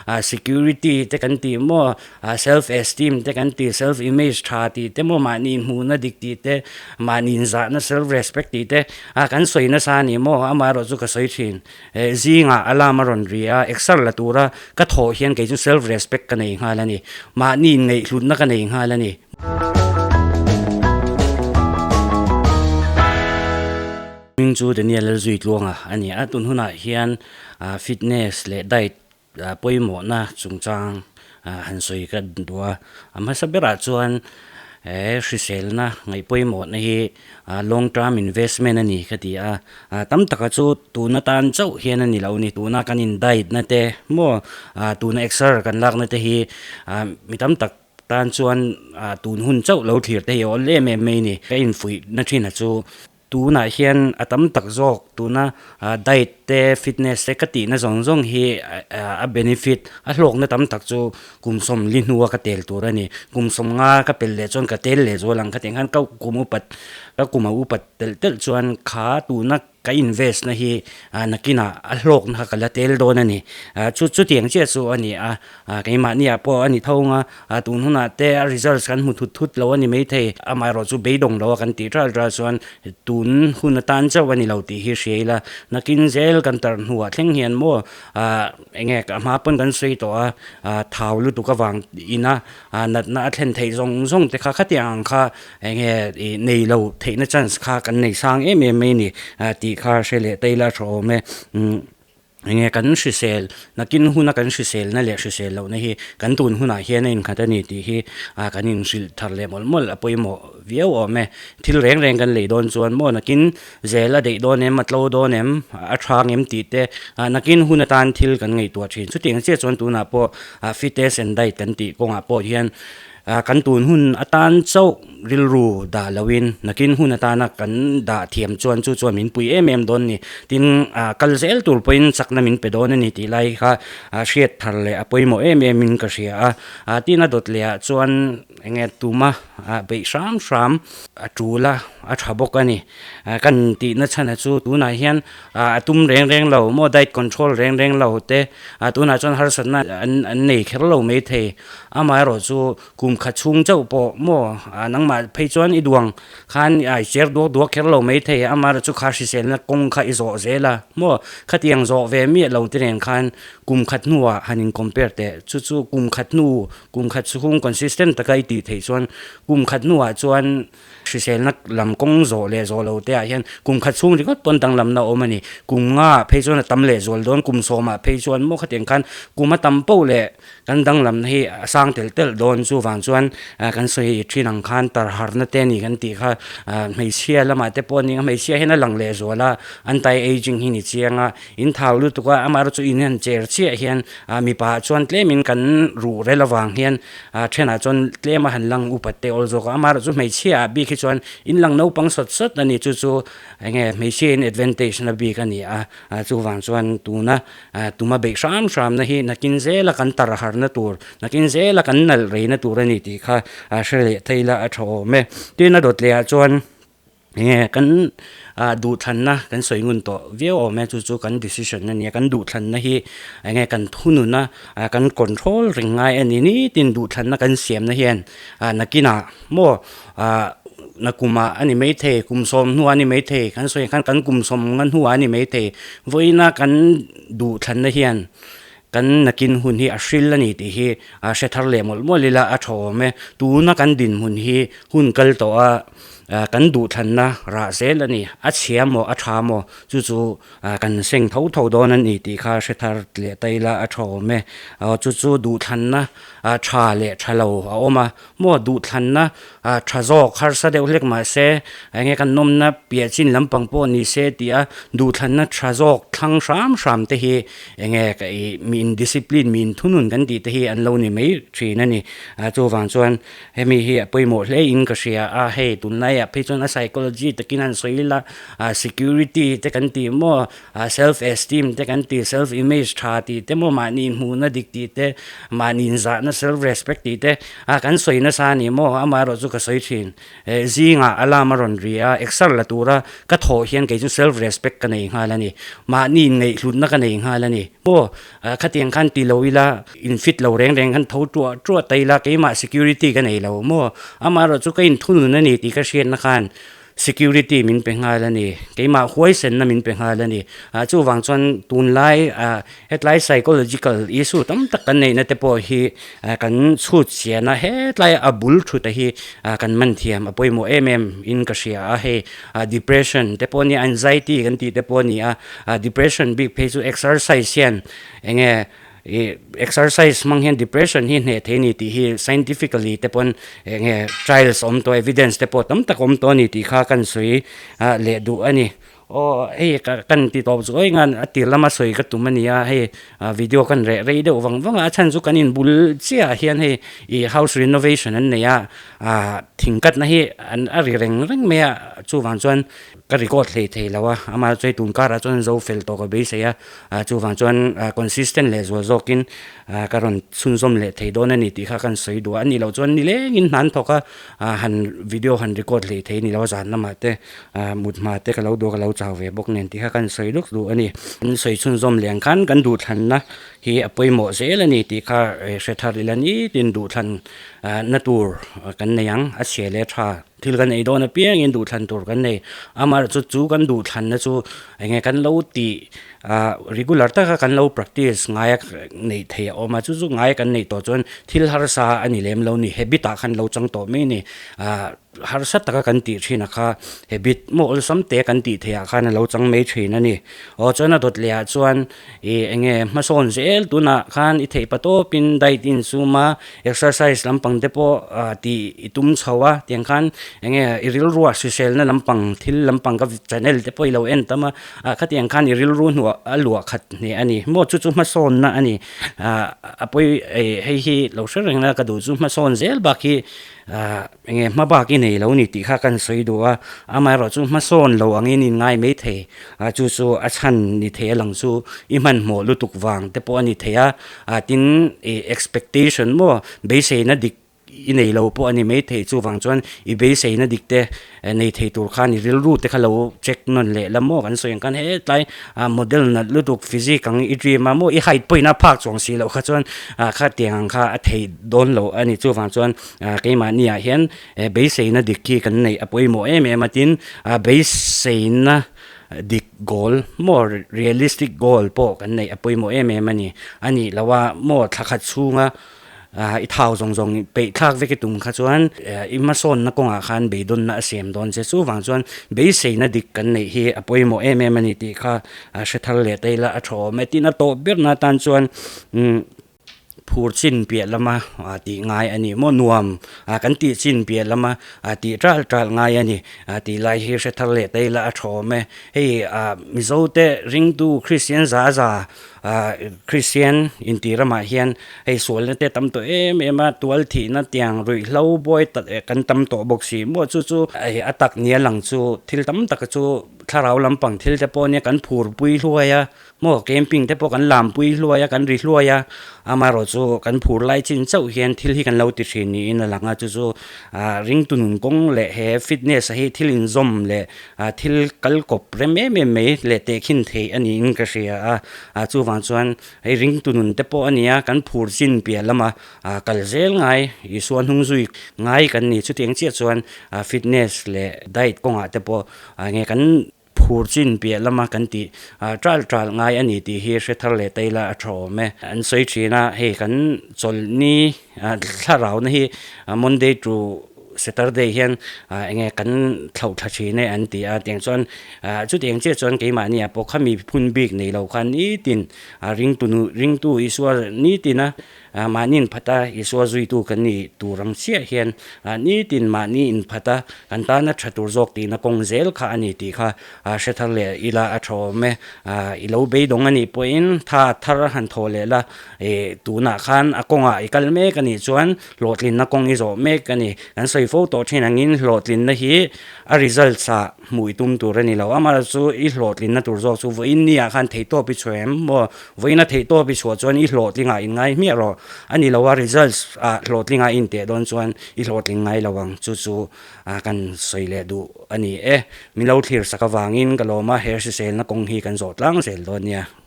Security te kan ti maw, self esteem te kan ti, self image tha tih te maw, mahni inhmuhna dik tih te, mahni inzahna self respect tih te kan sawi nasa a ni maw, amaherawh chu ka sawi thin. Zingah alarm a rawn ri a, exer la tura ka thawh hian kei chu self respect ka nei nghal a ni, mahni inngaihhlutna ka nei nghal a ni. Hming chu Daniel Lalzuitluanga a ni a, tun hunah hian fitness leh diet pawimawhna chungchang han sawi ka duh a, a hmasa berah chuan he hriselna ngaih pawimawhna hi long term investment a ni ka ti a, tam taka chu tun atan chauh hian a ni lo ni, tuna kan in diet na te maw tuna exer kan lakna te hi mi tam tak tan chuan tun hun chauh lo thlir te hi a awl em em mai a ni, ka infuih na thin a chu. Tunah hian a tam tak zawk tuna diet te fitness te ka tihna zawng zawng hi a benefit a hlawkna tam tak chu kum sawmli hnua ka tel tur a ni. Kum sawmnga ka pel leh chuan ka tel leh zual ang kha tiang khan ka kum upat ka kum a upat telh telh chuan kha tuna ka invest na hi nakinah a hlawkna kha ka la tel dawn a ni. Chu chutiang chiah chu a ni a. Keimahniah pawh a ni tho ang a, tun hunah te a results kan hmu thut thut lo a ni maithei. Amaherawh chu beidawng lo a kan tih ral ral chuan tun hun atan chauh a ni lo tih hi hria ila, nakin zel kan tarh hnuah thleng hian maw eng nge a hma pawn kan sawi tawh a, thau lutuk avang ina natna a thlen theih zawng zawng te kha khatiang ang kha eng nge ih nei lo theihna chance kha kan nei sang em em mai a ni tih kha hre leh ta ila tha awm e. Enge kan hrisel, nakin huna kan hriselna leh hrisel lohna hi kan tun hunah hian a inkhat a ni tih hi kan inhrilh thar leh mawlh mawlh a pawimawh viau awm e. Thil reng reng kan lei dawn chuan maw nakin zel a deih dawn em, a tlo dawn em, a thang em tih te nakin hun atan thil kan ngaihtuah thin. Chutiang chiah chuan tunah pawh fitness and diet kan tih kawngah pawh hian Kan tun hun atan chauh rilru dah loin nakin hun atana kan dah thiam chuan chu chuan min pui em em dawn ni. Tin, kal zel tur pawhin chakna min pe dawn a ni tih lai kha hriat thar leh a pawimawh em em in ka hria a. Tin, a dawt lehah chuan eng nge tuma beih hram hram a tul a, a tha bawk a ni. Kan tihna chhan chu tunah hian a tum reng reng lo maw diet control reng reng lo te tunah chuan harsatna an nei kher lo maithei. Amaherawh chu kum khat chhung chauh pawh maw nangmah phei chuan i duang khan i cher duak duak kher lo mai thei amaherawh chu kha hriselna kawng kha i zawh zel a maw khatiang zawh ve miah lo te nen khan kum khat hnuah han in compare teh chu chu kum khat hnu kum khat chhung consistent taka i tih theih chuan kum khat hnuah chuan Hriselna lam kawng zawh leh zawh lo te ah hian kum khat chhung ringawt pawn danglamna a awm a ni. Kum nga ah phei chuan a tam leh zual dawn, kum sawm ah phei chuan maw khatiang khan kum a tam poh leh kan danglamna hi a sang telh telh dawn. Chuvang chuan kan sawi thin ang khan tarharna te a ni kan tih kha hmeichhia lamah te pawh a ni ang, hmeichhia hian a lang leh zual a, anti ageing hi ni chiang a, in thau lutuk a, amaherawh chu in han cher chiah hian mipa ah chuan tlemin kan ruh rel avang hian A thenah chuan tlem a han lang upat te awl zawk a, amaherawh chu hmeichhia ah bik hi chuan in lang naupang sawt sawt a ni, chu chu enge hmeichhia in advantage na bik a ni a, chuvang chuan tuna tuma beih hram hram na hi nakin zela kan tar harna tur, nakin zela kan nalh reina tur a ni tih kha hre leh thei la a tha awm e. Tin a dawt leh ah chuan. Enge kan duhthlanna kan sawi ngun tawh viau awm e chu chu kan decision a nia kan duhthlanna hi enge kan thununa kan control reng ngai a ni nitin duhthlanna kan siamna hian nakinah maw nakumah a ni maithei kum sawm hnuah a ni maithei kan sawi ang khan kan kum sawm nga hnuah a ni maithei vawiina kan duhthlanna hian kan nakin hun hi a hril a ni tih hi hre thar leh mawlh mawlh ila a tha awm e tuna kan dinhmun hi hun kal tawh a. Kan duhthlanna rah zel a ni. A chhia maw, a tha maw, chu chu kan seng tho tho dawn a ni tih kha hre thar leh ta ila a tha awm e. Chu chu duhthlanna tha leh tha lo a awm a, maw duhthlanna tha zawk harsa deuh hlek mah se eng nge kan nawmna piah chin lampang pawh ni se tih a duhthlanna tha zawk thlang hram hram te hi eng nge ka ih mi in discipline mi in thunun kan tih te hi an lo ni mai thin a ni. Chuvang chuan Hemi hi a pawimawh hle in ka hria a, hei tunlai laiah phei chuan a psychology takin an sawi ila ah security te kan tih maw ah self esteem te kan tih self image tha tih te maw mahni hmuhna dik tih te mahni inzahna self respect tih te ah kan sawi nasa a ni maw amaherawhchu ka sawi thin. Eh zingah alarm a rawn ri a, exer la tura ka thawh hian kei chu self respect ka nei nghal a ni. Mahni inngaihhlutna ka nei nghal a ni. Maw khatiang khan ti lo ila, in fit lo reng reng khan tho tuah tuah ta ila, keimah security ka nei lo maw? Amaherawhchu ka inthunun a ni tih ka hriatna khan security min pe nghal a ni. Keimah huaisenna min pe nghal a ni. Ah chuvang chuan tunlai ah Hetlai psychological issue tam tak kan neihna te pawh hi kan chhut chian a, hetlai a bul thut a hi kan man thiam a pawimawh em em in ka hria a, hei depression te pawh a nia, anxiety kan tih te pawh a ni a, depression bik phei chu exercise hian eng nge ih exercise hmang hian depression hi hneh thei a ni tih hi scientifically te pawn eng nge trials awm tawh evidence te pawh tam tak awm tawh a ni tih kha kan sawi leh duh a ni. Aw hei ka kan ti tawp zuai ngan a tir lama sawi ka tum a ni a hei video kan reh rei deuh vang vang a a chhan chu kan inbul chiah ah hian hei ih house renovation an nei a ah thing katna hi an a ri reng reng mai a chuvang chuan ka record hlei thei lo a amah chu hei tun karah chuan zo fel tawh ka beisei a ah chuvang chuan consistent leh zual zawkin ah ka rawn chhunzawm leh thei dawn a ni tih kha kan sawi duh a a nih loh chuan nilengin hna an thawk a ah han video han record hlei thei a ni lo a zan lamah te. Ah mut hma te ka lo duh a ka lo chau ve bawk nen tih kha kan sawi luk duh a ni. Kan sawi chhunzawm leh ang khan kan duhthlanna hi a pawimawh zel a ni tih kha hre thar ila nitin duhthlan ah na tur kan nei ang a chhia leh tha thil kan ei dawn apiangin duhthlan tur kan nei. Amaherawhchu chu kan duhthlanna chu eng nge kan lo tih ah regular taka kan lo practice ngai a neih theih a awm a chu chu ngai kan neih tawh chuan thil harsa a ni lem lo ni habit ah khan lo chang tawh mai a ni ah. Harsa taka kan tih thin a kha habit maw awlsam te kan tih theih ah khan a lo chang mai thin a ni. Aw chuan a dawt leh ah chuan ih eng nge hmasawn zel tunah khan i theih pa tawpin diet in sum a exercise lampang te pawh ah tih i tum chho a tiang khan eng nge i rilruah hriselna lampang thil lampang ka channel te pawh i lo en tam a ah khatiang khan i rilru hnuah a luah khat hneh a ni. Maw chu chu hmasawnna a ni. Ah a pawi hei hi lo hre reng a ka duh chu hmasawn zel bak hi ah. Enge hma bak i nei lo ni tih kha kan sawi duh a, amaherawh chu hmasawn lo angin in ngai mai thei a, chu chu a chhan ni thei a lang chu i hmanhmawh lutuk vang te pawh a ni thei a, ah tin ih expectation maw beiseina dik i nei lo pawh a ni mai thei chuvang chuan i beiseina dik te nei thei tur khan i rilru te kha lo check nawn leh la maw kan sawi ang khan hetlai ah model nalh lutuk physique ang i dream a maw i height pawhin a phak chuang si loh kha chuan ah khatiang ang kha a thei dawn lo a ni chuvang chuan Ah keimahniah hian beiseina dik hi kan neih a pawimawh em em a tin ah beiseina dik goal maw realistic goal pawh kan neih a pawimawh em em a ni. A nih loh a maw thla khat chhunga ah i thau zawng zawng peih thlak vek i tum kha chuan i hmasawnna kawngah khan beidawnna a siam dawn che. Chuvang chuan beiseina dik kan neih hi a pawimawh em em a ni tih kha hre thar leh ta ila a tha awm e. Tin a tawp berna atan chuan umm. Phur chin piah lama tih ngai a ni maw? Nuam kan tih chin piah lama tih ṭalh ṭalh ngai a ni tih lai hi hre thar leh ta ila a ṭha awm e. Hei Mizote ringtu Kristian za za Kristian intih ramah hian hei sualna te tam tawh em em a, tual thihna tiang ruihhlo buai kan tam tawh bawk si maw? Chu chu a tak nia lang chu thil tam tak chu thlarau lampang thil te pawh nia kan phurpui hluai a. Maw camping te pawh kan lampui hluai a, kan ri hluai a, amaherawh chu kan phur lai chin chauh hian thil hi kan lo ti thin niin a lang a, chu chu ah ringtu nun kawng leh he fitness a hi thil inzawm leh ah thil kal kawp rem em em mai leh tehkhin theih a niin ka hria a, ah chuvang chuan hei ringtu nun te pawh a ni a, kan phur chin piah lama ah kal zel ngai Isua hnung zui ngai kan ni chutiang chiah chuan ah fitness leh diet kawngah te pawh ah nge kan Phur chin piah lama kan tih ṭalh ṭalh ngai a ni tih hi hre thar leh ta ila a ṭha awm e. An sawi ṭhin a, hei kan chawlhni thlarauna hi Monday to Saturday hian eng nge kan thlauh thla ṭhin e an ti a, tiang chuan chutiang chiah chuan keimahniah pawh khami phun bik nei lo khan nitin ringtu ringtu Isua nitina Mahni inphata Isua zuitu kan ni tur ang chiah hian nitin mahni inphata kan tana tha tur zawk tihna kawng zel kha a ni tih kha hre thar leh ila a tha awm e. I lo beidawng a nih pawhin tha thar a han thaw leh la, tunah khan a kawngah i kal mek a nih chuan hlawhtlinna kawng i zawh mek a ni. Kan sawi. sawi fo tawh thin angin hlawhtlinna hi a results ah hmuh i tum tur a ni lo. Amaherawhchu chu i hlawhtlinna tur zawk chu vawiin ni ah khan theihtawp i chhuah em maw? Vawiin a theihtawp i chhuah chuan i hlawhtlingah in ngai hmiah rawh. A ni lo a results ah hlawhtlingah i inteh dawn chuan i hlawhtling ngai lo ang. Chu chu kan sawi leh duh a ni e. Min lo thlir sak avangin ka lawm a, he hriselna kawng hi kan zawh tlang zel dawn nia.